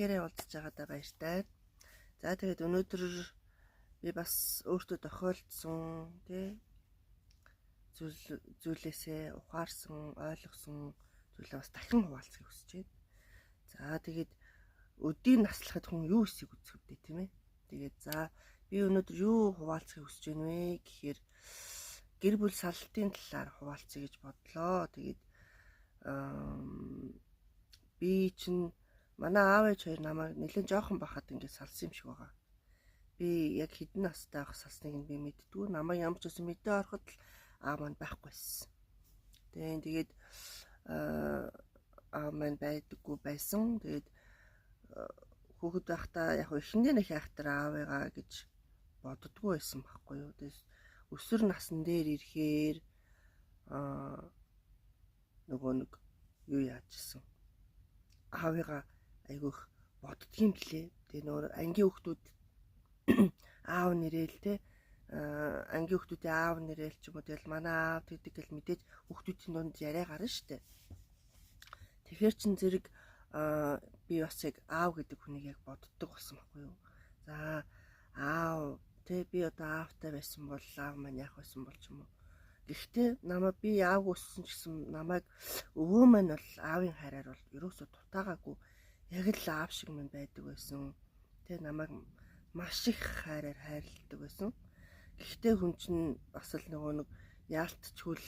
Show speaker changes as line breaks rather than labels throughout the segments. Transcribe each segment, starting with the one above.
Бичлэгээрээ уулзж байгаадаа баяртай. За, тэгээд өнөөдөр би бас өөртөө тохиолдсон, тий, зүйлээсээ ухаарсан, ойлгосон зүйлээ бас дахин хуваалцахыг хүсэж байна. За, тэгээд өдийг наслахад хүн юу эсийг үзэх вэ, тийм ээ? Тэгээд за, би өнөөдөр юу хуваалцахыг хүсэж байна вэ гэхээр гэр бүл салалтын талаар хуваалцъя гэж бодлоо. Тэгээд би чинь манай аав ээж хоёр намайг нэлээд жоохон байхад ингээд салсан юм шиг байгаа. Би яг хэдэн настай байх салсныг нь би мэддэггүй. Намайг ямар ч байсан мэдээ ороход л аав маань байхгүйсэн. Тэгээд аав маань байдаггүй байсан. Тэгээд хүүхэд байхдаа яг эхэндээ нэг хайхтар аавыгаа гэж боддгоо байсан байхгүй юу. Тэгээд өсвөр насн дээр ирэхээр нөгөө нэг юу яажсэн. Аавыгаа айгүйх боддгийм блээ. Тэгээ нөгөө ангийн хүүхдүүд аав нэрэл те, ангийн хүүхдүүдийн аав нэрэл ч юм уу, тэгэл манай аав тэгдэг гэл мэдээж хүүхдүүдийн дунд яриа гарна штэ. Тэгэхээр чин зэрэг би бас яг аав гэдэг хүнийг яг боддог болсон байхгүй юу. За, аав те, би одоо аавтай байсан бол аав маань яах байсан бол ч юм уу. Гэхдээ намайг би аав өссөн ч гэсэн намайг өвөө маань бол аавын хайраар бол ерөөсөө дутаагаагүй, яг л аав шиг минь байдаг байсан. Тэ, намайг маш их хайраар хайрладаг байсан. Гэхдээ хүн чинь бас л нөгөө нэг яалтчгүй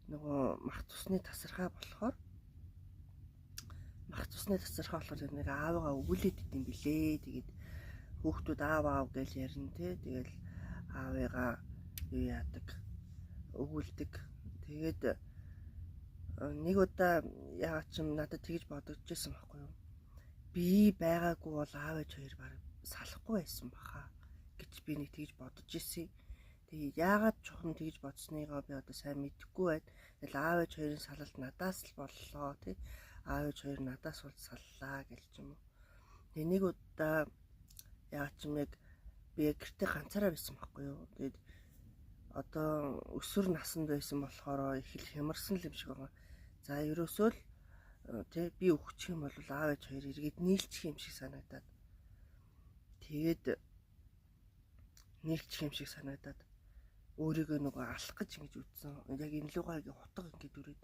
нөгөө мах цусны тасархай болохоор нэг аавыгаа өгүүлээд идэм билээ. Тэгээд хүүхдүүд аав аав гэж ярина те. Тэгэл аавыгаа юу яадаг, өгүүлдэг. Тэгээд нэг удаа яагаад ч юм надад тэгж бодогдож байсан байхгүй юу? Би байгаагүй бол аав ээж хоёр баг салахгүй байсан баха гэж би нэг тэгж бодож ирсэн. Тэгээ яагаад чухам тэгж бодсныгоо би одоо сайн мэдэхгүй байна. Тэгэл аав ээж хоёрын салалт надаас л боллоо тий. Аав ээж хоёр надаас бол саллаа гэж юм уу. Тэгээ нэг удаа яагаад ч юм яг би гэртээ ганцаараа байсан байхгүй юу. Тэгээд одоо өсвөр наснд байсан болохоор их л хямарсан юм шиг байгаа. За, ерөөсөө л тий, би өгчих юм бол аав ээж хоёр эргээд нийлчих юм шиг санагдаад. Тэгээд нийлчих юм шиг санагдаад өөрийгөө нөгөө алах гэж ингэж үтсэн. Яг энэ лугаа ингээ хутга ингээ дүрээд.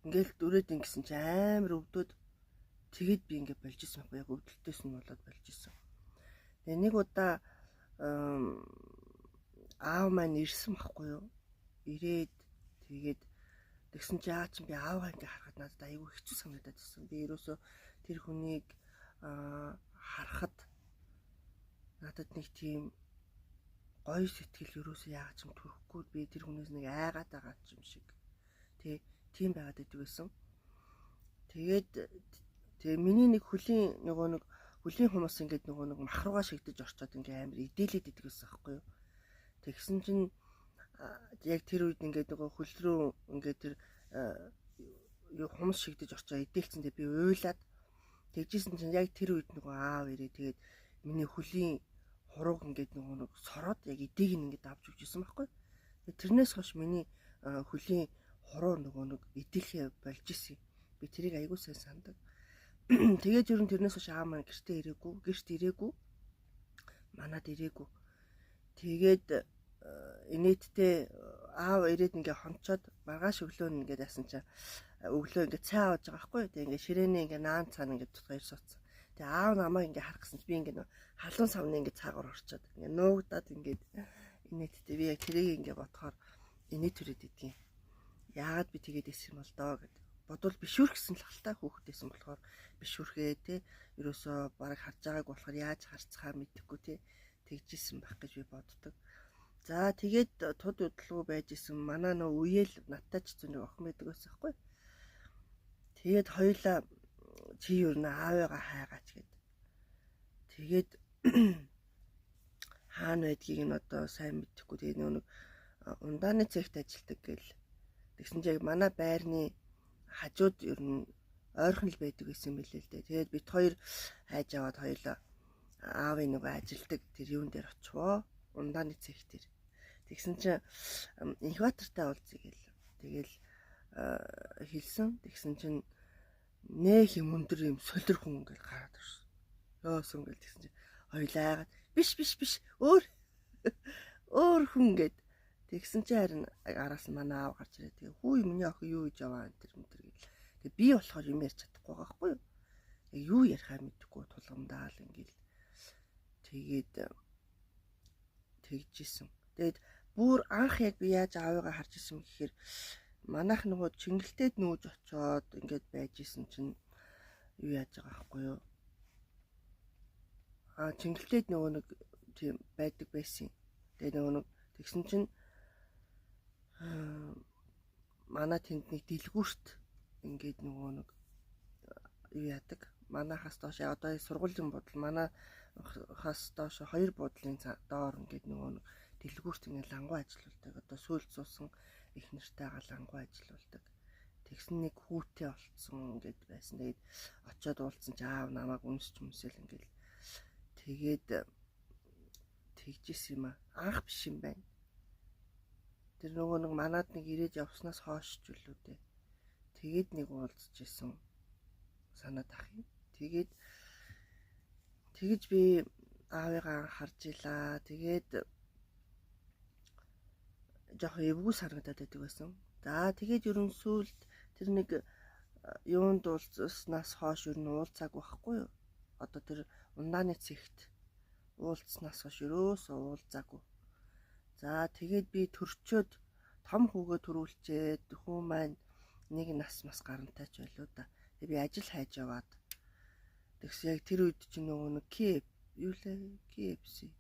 Ингээл дүрээд ингэсэн чи амар өвдөд, тэгээд би ингээ болж исэн байхгүй, яг өвдөлтөөс нь болоод болж исэн. Тэгээ нэг удаа аав маань ирсэн байхгүй юу? Ирээд тэгээд тэгсэн чи яа чи би аавгаа ингээ харахад надад айгүй хэцүү санагдаад байсан. Би ерөөсөө тэр хүнийг харахад надад нэг тийм гоё сэтгэл ерөөсөө яагаад ч юм төрөхгүй, би тэр хүнээс нэг айгаад байгаа юм шиг. Тэ, тийм байгаад байдаг байсан. Тэгээд тэгээ миний нэг хөлийн нөгөө нэг хөлийн хумс ингээд нөгөө нэг мах руугаа шигдэж орчоод ингээ амар идээлээд идэг байсан байхгүй юу. Тэгсэн чинь яг тэр үед ингээд нөгөө хөл рүү ингээд тэр юу хумс шигдэж орчоо идээлцэн, дээр би уйлаад тэгжсэн чинь яг тэр үед нөгөө аав ирээ, тэгээд миний хөлийн хурууг ингээд нөгөө нэг сороод яг идээг нь ингээд авч өгч исэн байхгүй. Тэрнээс хойш миний хөлийн хуруу нөгөө нэг идэлхээ болж исэн. Би тэрийг айгүй сайн сандаг. Тэгээд ер нь тэрнээс хойш аав маань гэртээ ирээгүй, гэрт ирээгүй. Манад ирээгүй. Тэгээд инээдтэй аав ирээд ингээ хонцоод маргааш өглөө нь ингээд яасан чинь өглөө ингээ цай аваж байгаа байхгүй. Тэгээ ингээ ширээний ингээ наан цаана ингээ тут хоёр суудсан. Тэгээ аав намайг ингээ харах гэсэн чи би ингээ халуун савны ингээ цаагаар орчоод ингээ нуугдаад ингээд инээдтэй, би яг тэрийг ингээ бодохоор инээ төрөд идэгин. Яагаад би тэгээд исэн юм бол доо гэд. Бодвол бишүүрхсэн л хальтаа, хүүхдээсэн болохоор бишүүрхээ те, ерөөсөө бараг харж байгааг болохоор яаж харцхаа мэдэхгүй те, тэгжсэн байх гэж би боддог. За, тэгээд туд удалгүй байж исэн, манай нөө үеэл надтай ч зүүн охин байдаг байсан байхгүй. Тэгээд хоёулаа чи юу н аавыгаа хайгаач гэд. Тэгээд хаана байдгийг нь одоо сайн мэдэхгүй. Тэгээд нөө нэг ундааны цехт ажилладаг гэл. Тэгсэн чинь яг манай байрны хажууд ер нь ойрхон л байдаг гэсэн юм билээ л дээ. Тэгээд бит хоёр хайж аваад хоёулаа аавын нөгөө ажилдаг тэр юун дээр очивоо. Ундааны цех дээр. Тэгсэн чинь инкубатортай уулзъя гэл. Тэгэл хэлсэн. Тэгсэн чинь нэх юм өндөр юм солир хүн ингээл гараад ирсэн. Нөөсөн гэл тэгсэн чинь хоёлаагаад биш биш биш өөр өөр хүн гэд тэгсэн чинь харин араас нь манай аав гарч ирээ. Тэгээ хүү миний охин юу гэж яваа энэ төр мэтэр гэл. Тэгээ би болохоор юм ярьж чадахгүй байгаа байхгүй юу? Яг юу ярихаа мэдэхгүй тулгамдаал ингээл тэгээд тэгжсэн. Тэгээд бүр анх яг би яаж аавыгаа харж исэн гэхээр манайх нөгөө Чингэлтэд нүүж очоод ингээд байж исэн чинь юу яаж байгаа байхгүй юу? А Чингэлтэд нөгөө нэг тийм байдаг байсан. Тэгээ нөгөө нэг тэгсэн чинь манай тэнд нэг дэлгүүрт ингээд нөгөө нэг юу яадаг. Манайхаас доош одоо сургуулийн бодол манайхаас доош 2 буудлын доор ингээд нөгөө нэг дэлгүүрт ингээд лангуу ажилуулдаг. Одоо сүүлд суусан их нартайгаа лангуу ажилуулдаг. Тэгсэн нэг хүүтэй олцсон ингээд байсан. Тэгээд очиод уулзсан чи аав намайг үнсч мүсэл ингээд тэгээд тэгжсэн юм а. Анх биш юм байна. Тэр нөгөө нэг манад нэг ирээд явснаас хойш ч үлээ дээ. Тэгээд нэг уулзж исэн санаад ах юм. Тэгээд тэгэж би аавыгаа харж илаа. Тэгээд жоохон эвгүй санагдаад байдаг байсан. За тэгээд ерөн сүүлд тэр нэг юунд уулзснаас хойш ер нь уулзаагүй байхгүй юу? Одоо тэр ундааны цэгт уулзснаас хойш ерөөсөө уулзаагүй. За тэгээд би төрчөөд том хүүгээ төрүүлчээд хүү маань нэг нас мас гарантай ч байлуу да. Тэгээд би ажил хайж яваад тэгс яг тэр үед чинь нөгөө нэг юу лээ KFC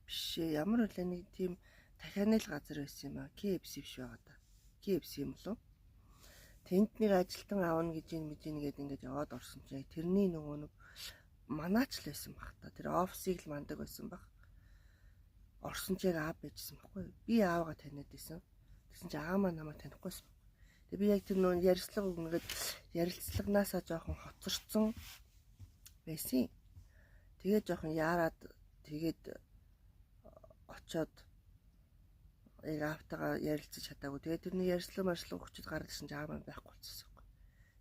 биш ямар үлээ нэг тийм дахианы л газар байсан юм а. KFC биш байгаа да. KFC юм болов. Тэнд нэг ажилтан аавна гэж ин мэж ин гээд ингээд яваад орсон чинь тэрний нөгөө нэг манаач л байсан баг та. Тэр офисыг л мандаг байсан баг. Орсон чи яг аав байжсэн байхгүй юу? Би аавгаа таниад байсан. Тэгсэн чи аав маань намайг танихгүйсэн. Тэгээ би яг тэр нөгөө ярилцлага өгнөгээд ярилцлаганаасаа жоохон хоцорсон байсан. Тэгээд жоохон яарад тэгээд очоод яг аавтайгаа ярилцаж чадаагүй. Тэгээд тэрний ярилцлага маршлага өгчөд гараад ирсэн чинь аав маань байхгүй болчихсон юм.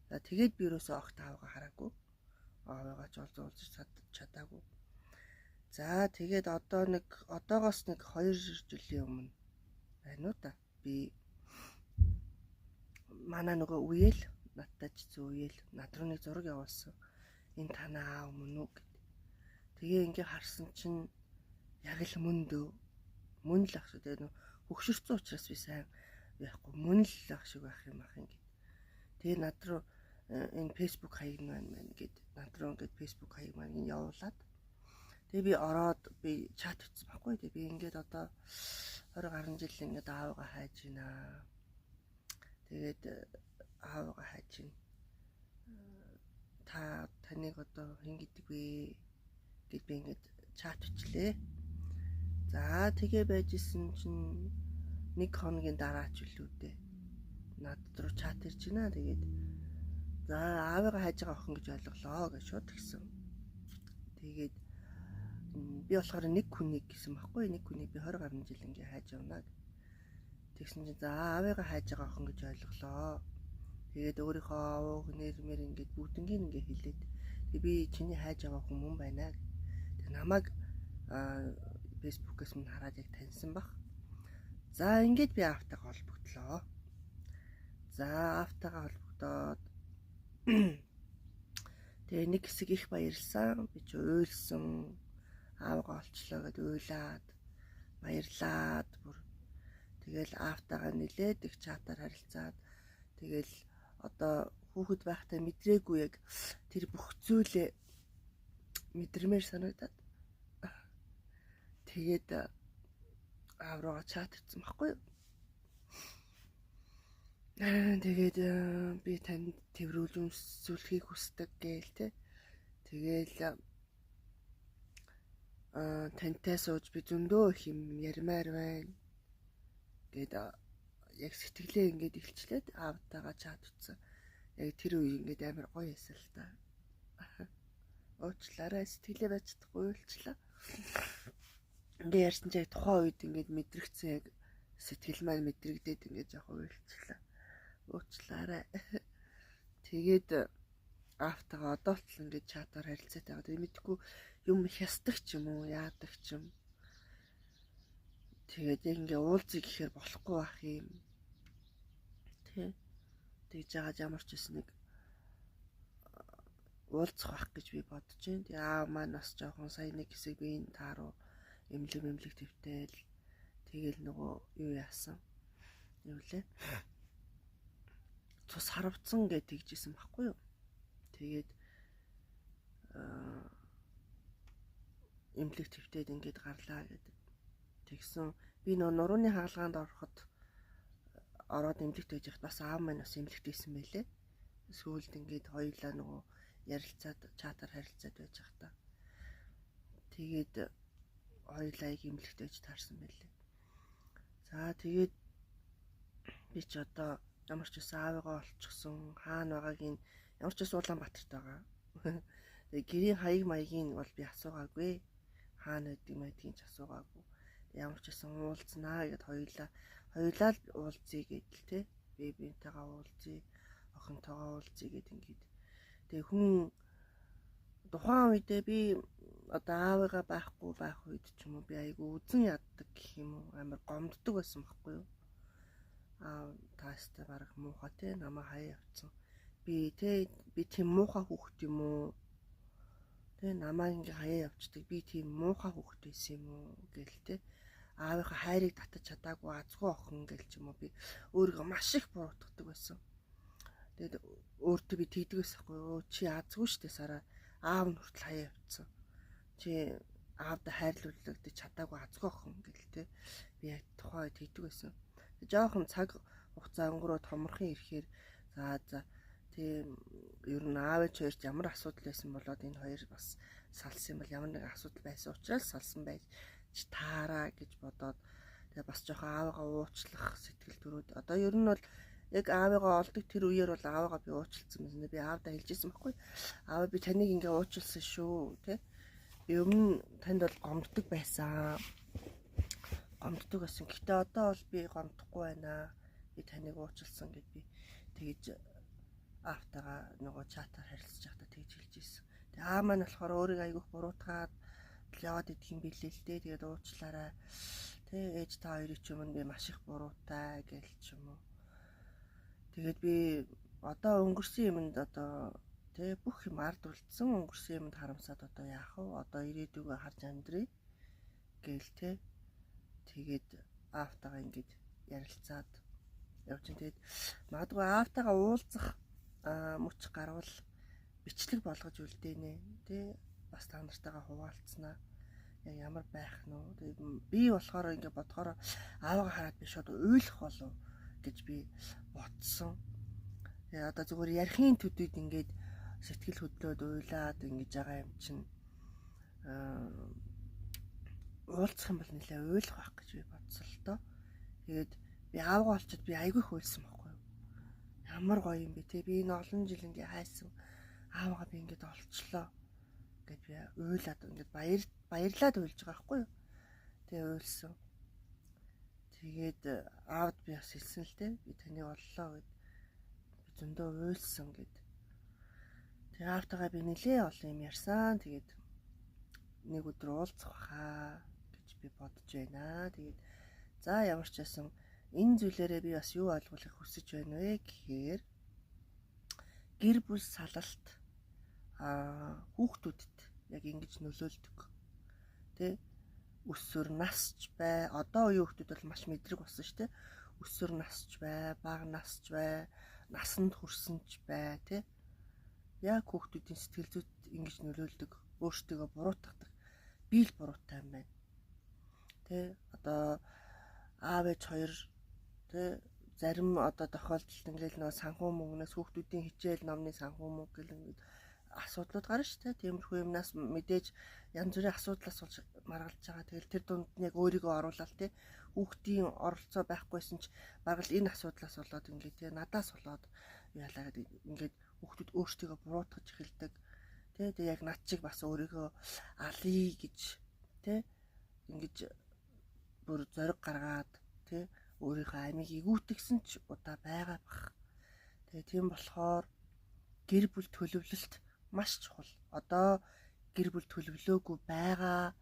За тэгээд би юусоо огт аавгаа хараагүй. Аавыгаа ч уулзаж чадаагүй. За тэгээд одоо нэг одоогоос нэг 2 жилийн өмнө байна уу та. Би манай нөгөө үеэл надтай ч зүү үеэл над руу нэг зураг явуулсан. Энэ танаа аав мөн үү гэд. Тэгээ ингээ харсан чинь яг л мөн дөө. Мөн л ах шиг. Тэгээ нөх хөгшөрцөн учраас би сайн байхгүй мөн л ах шиг байх юм ах ингээд. Тэгээ над руу энэ Facebook хаяг нь байна мэн гэд над руу ингээд Facebook хаяг маань явуулаад тэгээ би ороод би чат хийсэн байхгүй. Тэгээ би ингээд одоо 20 гаруй жил ингээд аавыгаа хайж байна. Тэгээд аавыгаа хайж байна. Та таныг одоо хэн гэдэг вэ гэд би ингээд чат бичлээ. За тэгээ байж исэн чинь нэг хоногийн дараа ч үлээ дээ. Над руу чат ирж байна. Тэгээд за аавыгаа хайж байгаа охин гэж ойлголоо гэж шууд тэгсэн. Тэгээд би болохоор нэг хүнийг гэсэн байхгүй. Нэг хүнийг би 20 гаруй жил ингээ хайж явна. Тэгсэн чинь за аавыгаа хайж байгаа охин гэж ойлголоо. Тэгээд өөрийнхөө овог нэрмэр ингээд бүгднгийн ингээ хэлээд тэг би чиний хайж байгаа хүн мөн байна. Тэг намайг Facebook-ээс минь хараад яг таньсан баг. За ингээд би аавтайгаа холбогдлоо. За аавтайгаа холбогдоод тэгээ нэг хэсэг их баярлсан. Би ч уйлсан. Аавгаа олчлоо гэд уйлаад баярлаад бүр тэгэл аавтайгаа нилээд их чатаар харилцаад тэгэл одоо хүүхэд байхдаа мэдрээгүй яг тэр бүх зүйлээ мэдрэмээр санагдаад тэгээд аав руугаа чат хийсэн байхгүй юу? Тэгээд би танд тэрвэрлж өмсүүлэхийг хүсдэг гээл те. Тэгээл тантай сууж би зөндөө их юм ярмаар байна гэд яг сэтгэлээ ингээд илчлээд аавтайгаа чат утсан. Яг тэр үе ингээд амар гоё байсан л та. Уучлаарай, сэтгэлээ байж чадахгүй уйлчлаа. Ингээ ярьсан чи яг тухайн үед ингээд мэдрэгцэн яг сэтгэл маань мэдрэгдээд ингээд жоохон уйлчлаа. Уучлаарай. Тэгээд Аавтайгаа одоо л ингээд чатаар харилцаатай байгаа. Тэгээ мэдгүй юм хясдаг ч юм уу, яадаг ч юм. Тэгээд яг ингээ уулзъя гэхээр болохгүй байх юм. Тэ. Тэгж жагаад ямар ч байсан нэг уулзах байх гэж би бодож байна. Тэгээ аав маань бас жоохон сая нэг хэсэг би энэ тааруу эмнэлэг твтэл тэгэл нөгөө юу яасан. Юу лээ? Цус харавцсан гэж тэгжсэн байхгүй юу? Тэгээд эмнэлэг твтээд ингээд гарлаа гэдэг. Тэгсэн би нөгөө нурууны хагалгаанд ороход ороод эмнэлэгт байж байхад бас аав маань бас эмнэлэгт байсан байлээ. Сүүлд ингээд хоёулаа нөгөө ярилцаад чатаар харилцаад байж байхдаа. Тэгээд хоёулаа яг эмнэлэгт байж таарсан байлээ. За тэгээд би ч одоо ямар ч байсан аавыгаа олчихсон, хаана байгааг нь ямар ч байсан Улаанбаатарт байгаа. Тэгээ гэрийн хаяг маягийг бол би асуугаагүй. Хаана байдаг байдгийг ч асуугаагүй. Ямар ч байсан уулзнаа гэд хоёулаа л уулзъя гэдэл те. Би биентэйгээ уулзъя, охинтойгоо уулзъя гэд ингээд. Тэгээ хүн тухайн үедээ би одоо аавыгаа байхгүй байх үед ч юм уу би айгүй үзэн яддаг гэх юм уу, амар гомддог байсан байхгүй юу? Аав таастай бараг муухай те, намайг хаяа явцсан. Би те би тийм муухай хүүхэд юм уу? Тэ намайг ингээ хаяа явцдаг. Би тийм муухай хүүхэд байсан юм уу гэл те. Аавынхаа хайрыг татаж чадаагүй азгүй охин гэл ч юм уу би өөрийгөө маш их буруутгадаг байсан. Тэгээд өөртөө би тэгдэг байсан хгүй юу? Чи азгүй штэ сараа. Аав нь хүртэл хаяа явцсан. Чи аавда хайрлуулдаг чадаагүй азгүй охин гэл те. Би яг тухайн үед тэгдэг байсан. Жоохон цаг хугацаа өнгөрөө томорхон ирэхээр за тийм ер нь аав ээж хоёрт ямар асуудал байсан болоод энэ хоёр бас салсан юм бол ямар нэгэн асуудал байсан учраас салсан байж таараа гэж бодоод тэгээ бас жоохон аавыгаа уучлах сэтгэл төрөөд одоо ер нь бол яг аавыгаа олдог тэр үеэр бол аавыгаа би уучлсан байсан. Би аавдаа хэлжсэн байхгүй. Аав би таныг ингээ уучлсан шүү тэ. Би өмнө танд бол гомддог байсан. Гомддог байсан. Гэтэ одоо бол би гомдохгүй байна. Би таныг уучлсан гэд би тэгэж аавтайгаа нөгөө чатаар харилцаж байхдаа тэгж хэлж ирсэн. Тэгээ аа маань болохоор өөрийгөө айгүйх буруутгаад яваад идэх юм билээ л дээ. Тэгээд уучлаарай. Тэ ээж та хоёрын ч өмнө би маш их буруутай гэл ч юм уу. Тэгээд би одоо өнгөрсөн юмд одоо тэ бүх юм ард үлдсэн өнгөрсөн юмд харамсаад одоо яах вэ? Одоо ирээдүгөө харж амьдрий гээл тэ. Тэгээд аавтайгаа ингэж ярилцаад явж чинь тэгээд магадгүй аавтайгаа уулзах мөч гарвал бичлэг болгож үлдээнэ тий бас та нартайгаа хуваалцсанаа яг ямар байх нь вэ? Тэгээд би болохоор ингэ бодохоор аавгаа хараад би шууд уйлах болов гэж би бодсон. Тэгээ одоо зүгээр ярихын төдийд ингээд сэтгэл хөдлөөд уйлаад ингэж байгаа юм чинь уулзах юм бол нэлээ уйлах байх гэж би бодсон л доо. Тэгээд би аавгаа олчод би айгүй их уйлсан байхгүй юу? Ямар гоё юм бэ те. Би энэ олон жил ингээ хайсан аавгаа би ингээд олчлоо гэд би уйлаад ингээд баярлаад уйлж байгаа байхгүй юу? Тэгээ уйлсан. Тэгээд аавд би бас хэлсэн л те. Би таныг оллоо гэд. Би зөндөө уйлсан гэд. Тэгээ аавтайгаа би нэлээ олон юм ярьсан. Тэгээд нэг өдөр уулзах баха гэж би бодож байна. Тэгээд за ямар ч байсан энэ зүйлээрээ би бас юу ойлгуулахыг хүсэж байна вэ гэхээр гэр бүл салалт хүүхдүүдэд яг ингэж нөлөөлдөг. Тэ өсвөр насч бай. Одоо үеийн хүүхдүүд бол маш мэдрэг болсон шүү дээ. Өсвөр насч бай, бага насч бай, насанд хүрсэн ч бай, тэ. Яг хүүхдүүдийн сэтгэл зүйд ингэж нөлөөлдөг, өөрсдийгөө буруутгадаг. Би л буруутай юм байна. Тэ одоо аав ээж хоёр тэ зарим одоо тохиолдолд ингээл нөгөө санхүү мөнгнөөс хүүхдүүдийн хичээл номны санхүү мөнгө гэл ингээд асуудлууд гарна шүү дээ. Тиймэрхүү юмнаас мэдээж янз бүрийн асуудлаас болж маргалж байгаа. Тэгэл тэр дунд нь яг өөрийгөө оруулаад тий хүүхдийн оролцоо байхгүйсэн ч бараг л энэ асуудлаас болоод ингээд тий надаас болоод яалаа гэдэг ингээд хүүхдүүд өөрсдийгөө буруутгаж эхэлдэг. Тий тэг яг над чиг бас өөрийгөө алъя гэж тий ингэж бүр зориг гаргаад тий өөрийнхөө амийг игүүтгсэн ч удаа байгаа бах. Тэгээ тийм болохоор Гэр бүл төлөвлөлт маш чухал. Одоо гэр бүл төлөвлөөгүй байгаа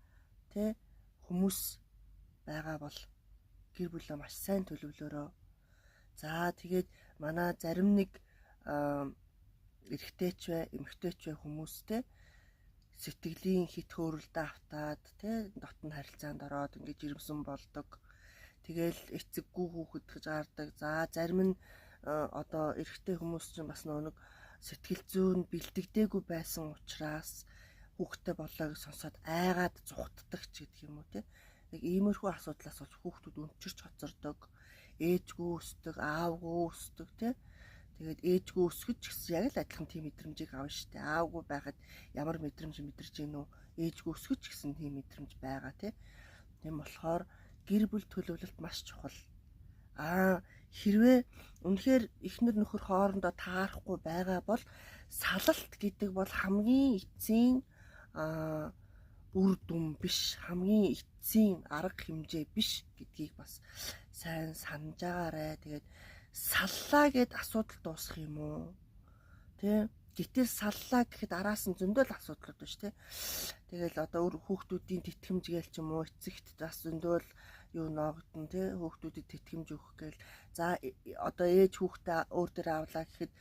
тэ хүмүүс байгаа бол гэр бүлээ маш сайн төлөвлөөрөө. За тэгээд манай зарим нэг эрэгтэйч бай, эмэгтэйч бай хүмүүстэй сэтгэлийн хит хөөрөлдөө автаад тэ дотн харилцаанд ороод ингэж ирэмсэн болдог. Тэгэл эцэггүй хүүхэд гэж гардаг. За зарим нь одоо эрэгтэй хүмүүс чинь бас нэг сэтгэл зүйн бэлтгэдэггүй байсан учраас хүүхэдтэй боллоо гэж сонсоод айгаад зугтдаг ч гэдэг юм уу те. Яг иймэрхүү асуудлаас болж хүүхдүүд өнчирч хоцордог, ээжгүй өсдөг, аавгүй өсдөг те. Тэгээд ээжгүй өсгөж ч гэсэн яг л адилхан тийм мэдрэмжийг авна штэ. Аавгүй байхад ямар мэдрэмж мэдэрч гин үү? Ээжгүй өсгөж ч гэсэн тийм мэдрэмж байгаа те. Тийм болохоор гэр бүл төлөвлөлт маш чухал. Хэрвээ үнэхээр эхнэр нөхөр хоорондоо таарахгүй байгаа бол салалт гэдэг бол хамгийн эцсийн үр дүн биш, хамгийн эцсийн арга хэмжээ биш гэдгийг бас сайн санаж агаарэ. Тэгээд саллаа гэд асуудал дуусах юм уу? Тэ? Гэтэл саллаа гэхэд араас нь зөндөл асуудлууд байна шүү, тэ. Тэгэл одоо хүүхдүүдийн тэтгэмж гээл ч юм уу, эцэгт бас зөндөл юу ноогдсон тий, хүүхдүүдэд тэтгэмж өгөх гээл. За одоо ээж хүүхдээ өөр дээр авлаа гэхэд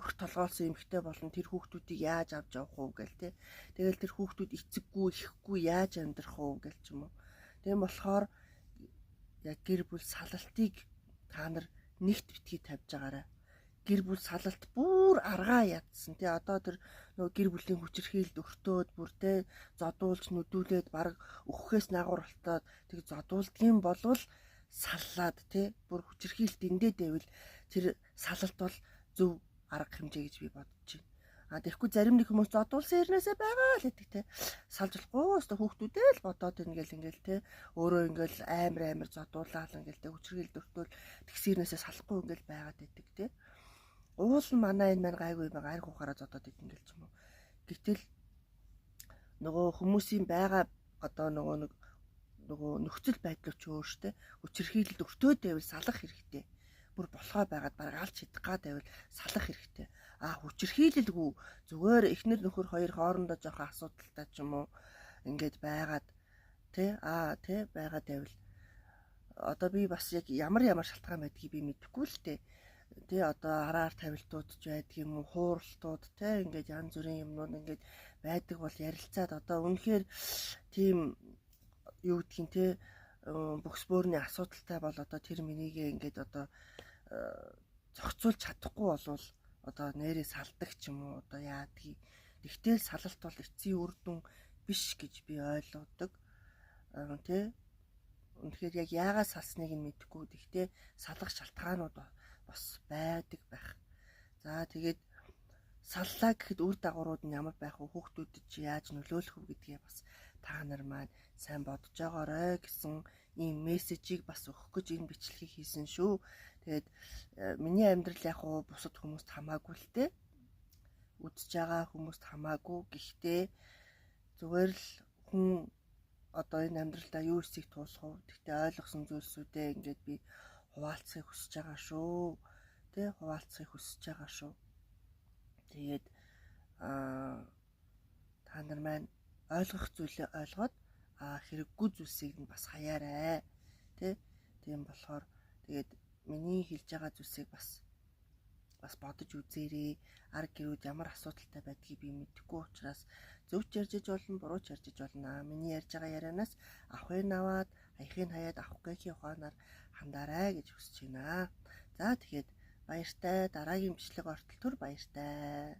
өрх толгойлсон эмэгтэй болон тэр хүүхдүүдийг яаж авч явах уу гээл тий. Тэгэл тэр хүүхдүүд эцэггүй ихгүй яаж амьдрах уу гээл ч юм уу. Тийм болохоор яг гэр бүл салалтыг та нар нэгт битгий тавьж байгаарай. Гэр бүл салалт бүр аргаа ядсан тий. Одоо тэр нөгөө гэр бүлийн хүчирхийлэлд өртөөд бүр тий зодуулж нүдүүлээд баг өгөхөөс наагур болтоод тэг зодуулдгийн болвол саллаад тий бүр хүчирхийлэлт эндээ дэвэл тэр салалт бол зөв арга хэмжээ гэж би бодож байна. А тэгэхгүй зарим нэг хүмүүс зодуулсан хэрнээсээ байгаа л гэдэг те. Салж болохгүй өстө хүүхдүүдээ л бодоод ингээл ингээл те. Өөрөө ингээл амар амар зодуулаад ингээл те хүчирхийлэлд өртөөл тэгсэн хэрнээсээ салахгүй ингээл байгаад байдаг те. Уул нь манай энэ маань гайгүй юм арх ухаараа зодоод идэв ингээл ч юм уу. Гэтэл нөгөө хүмүүсийн байгаа одоо нөгөө нэг нөгөө нөхцөл байдал ч өөр штэ. Хүчирхийлэлд өртөөд байвал салах хэрэгтэй. Бүр болохоо байгаад бараг алж чадах гад байвал салах хэрэгтэй. А хүчирхийлэлгүй зүгээр эхнэр нөхөр хоёр хоорондоо жоохон асуудалтай ч юм уу ингээд байгаад тэ тэ байгаад байвал одоо би бас яг ямар ямар шалтгаан байдгийг би мэдэхгүй л дээ. Тэ одоо араар тавилтууд ч байдаг юм уу, хууралтууд тэ ингээд янз бүрийн юмнууд ингээд байдаг бол ярилцаад одоо үнэхээр тийм юу гэдгийг тэ бөхс бөөрийн асуудалтай бол одоо тэр минийгээ ингээд одоо зохицуулж чадахгүй болвол одоо нэрээ салдаг ч юм уу одоо яадгийг. Тэгтэл салалт бол эцсийн үр дүн биш гэж би ойлгодог. Тэ үнэхээр яг яагаад салсныг нь мэдэхгүй. Тэгтээ салах шалтгаанууд бас байдаг байх. За тэгээд саллаа гэхэд үр дагаврууд нь ямар байх вэ? Хүүхдүүдэд чи яаж нөлөөлөх вэ гэдгээ бас та нар маань сайн бодож байгаарэ гэсэн ийм мессежийг бас өгөх гэж энэ бичлэгийг хийсэн шүү. Тэгээд миний амьдрал яг уу бусад хүмүүст хамаагүй л дээ. Үзэж байгаа хүмүүст хамаагүй. Гэхдээ зүгээр л хүн одоо энэ амьдралдаа юу эсийг туулах вэ? Гэхдээ ойлгосон зүйлсүүдээ ингээд би хуваалцахыг хүсэж байгаа шүү. Тэ хуваалцахыг хүсэж байгаа шүү. Тэгээд та нар маань ойлгох зүйлээ ойлгоод хэрэггүй зүйлсийг нь бас хаяарай. Тэ тийм болохоор тэгээд миний хэлж байгаа зүйлсийг бас бодож үзээрэй. Арга гэрүүд ямар асуудалтай байдгийг би мэдэхгүй учраас зөв ч ярьж болно, буруу ч ярьж болно. Миний ярьж байгаа ярианаас авахыг аваад, хаяхыг хаяад авах гэхийн ухаанаар хандаарай гэж хүсэж байна. За тэгээд баяртай. Дараагийн бичлэг ортол төр баяртай.